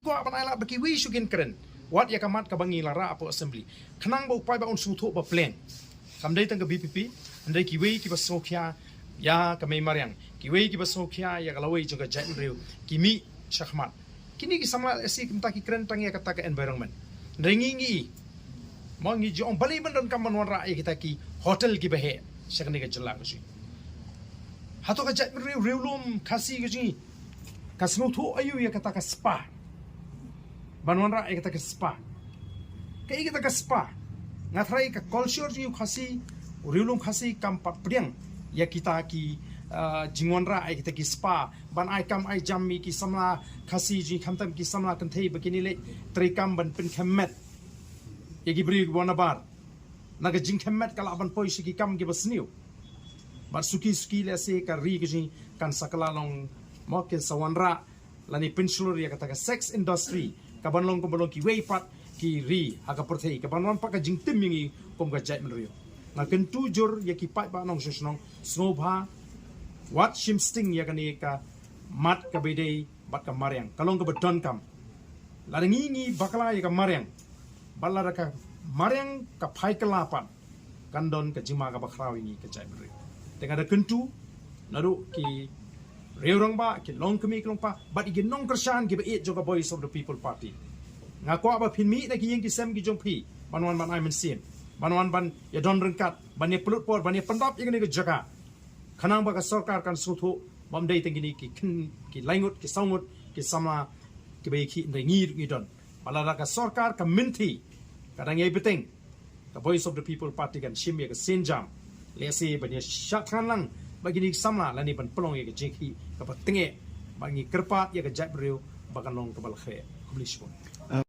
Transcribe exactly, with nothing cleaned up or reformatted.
Kwah ban ai lad ba kiwei shu kin kren wat ïa ka mat kaba ngi la rah hapoh assembly, khnang ba u paidbah un sngewthuh ba pleng. Kam dei tang ka VPP, hynrei kiwei kiba sngewkhia ïa ka mei mariang, kiwei kiba sngewkhia ïa ka lawei jong ka jaitbynriew, ki mih shakhmat. Kine ki samla lehse kumta ki kren tang ïa kata ka environment. Hynrei ngi, ngi, mo, ngi ju ong balei ban donkam ban wanrah ïa kita ki hotel kiba heh sha kane ka jylla ka jong ngi. Hato ka jaitbynriew riewlum Khasi ka jong ngi ka sngewthuh aïu ïa kata ka spa? Ban wanrah ïa kata ka spa. Kaei kata ka spa? Nga tharai ka culture jong u Khasi, u riewlum Khasi kam pat pdiang ïa kita ki, ah, jingwanrah ïa kita ki spa ban ai kam ai jam ïa ki samla Khasi jong ngi, khamtam ki samla kynthei ba kine leh treikam ban pynkhem met ïa ki briew kiba nabar. Na ka jingkhem met ka lah ban poi sha ki kam kiba sniew. Bad suki suki lehse ka ri ka jong ngi kan sa kylla long, mo, kin sa wanrah lane pynshlur ïa kata ka sex industry kaban long kumba long kiwei pat ki ri ha ka pyrthei, kaban wan pat ka jingtim ïa ngi kum ka jaitbynriew. Nga kyntu jur ïa ki paidbah nongshong shnong, sngewbha wat shim sting ïa kane ka mat kaba ïadei bad ka mariang. Ka long kaba donkam. Lada ngi, ngi bakla ïa ka mariang, bad lada ka mariang ka phai kylla pat, kan don ka jingma kaba khraw ïa ngi ka jaitbynriew. Te nga da kyntu naduh ki riew rangbah, ki longkmie ki longpa, bad ïa ki nongkyrshan kiba ïeit jong ka Voice of the People Party. Nga kwah ba phin mih na ki ïing ki sem ki jong phi ban wan ban ai mynsiem, ban wan ban ïadon ryngkat, ban ïa pynlut por, ban ïa pyndap ïa kane ka jaka, khnang ba ka sorkar kan sngewthuh ba ym dei tang kine ki khyndai ngut, ki saw ngut ki samla kiba ïakhih, hynrei ngi ruh ngi don. Bad lada ka sorkar ka mynthi, ka dang ïai bteng, ka Voice of the People Party kan shim ïa ka sienjam lehse ban ïa shah thngan lang bad kine ki samla lane ban pynlong ïa ka jingïakhih kaba tyngeh, bad ngi kyrpad ïa ka jaitbynriew ba kan long kaba la khreh. Khublei shibun.